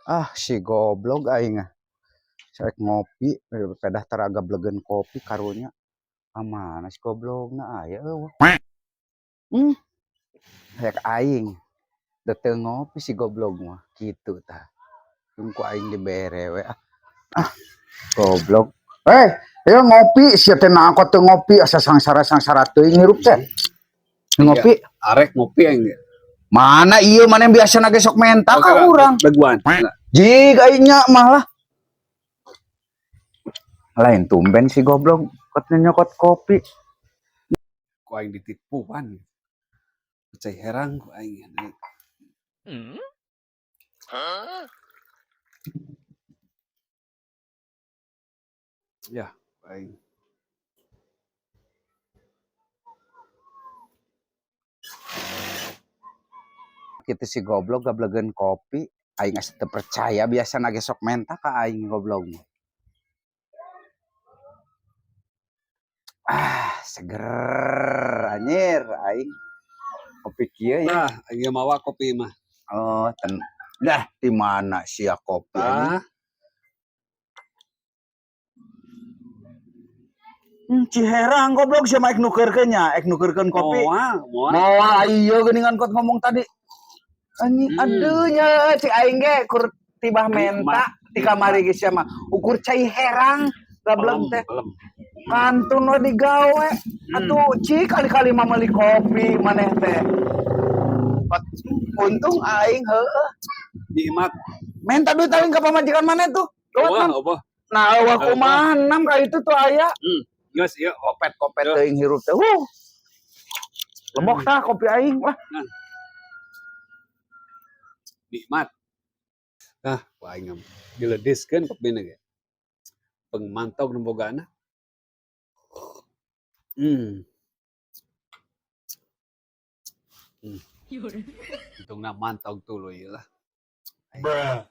Ah, si goblok aing ah. Rek ngopi, pedah tara gablegeun kopi karunya. Ka mana si goblokna aya eueuh. Rek aing da teu ngopi si goblok mah kitu tah. Tungku aing dibere we ah. Ah, goblok. Eh, ayo ngopi sia teh, naha teu ngopi, asa sangsara-sangsara teuing hirup teh. Ngopi. Arek ngopi aing ge. Mana ieu mana yang biasa ge sok menta ka urang. Daguan. Jig aing nya mah lah. Lain tumben si goblok kot nyokot kopi. Ku aing ditipuan. Percaya herang ku aing. Ya, aing. Kitu si goblok gablegeun kopi, aing asa teu percaya, biasa ge sok menta ka aing goblok. Ah, seger anjir aing. Kopi kieu ya. Nah, aing mawa kopi mah. Oh, ten dah di mana sia kopi anjing? Ah, Ciherang goblok sia mah ek nukeurkeun nya, ek nukeurkeun kopi. Moal, moal. Moal ieu geuningan kot ngomong tadi. Anjing, aduh nya cik aing ge kur tibah menta di kamari ge sia mah. Ukur cai herang gableng teh. Pelem. Kantun we digawe. Atuh cik kali-kali mah meuli kopi maneh teh. Kot untung aing heueuh. Nikmat. Menta duit aing ka pamajikan maneh tuh. Gawat Wah, nam. apa? Nah, eueuh kumaha nam ka itu tuh aya. Geus ieu. Kopet-kopet Yo. teuing hirup teh. Huh. Lebok tah kopi aing lah. Nikmat. Ah, ku aing dilediskeun kopina ge. Pengmantog nu bogana. Untungna mantog tuluy lah. Bruh.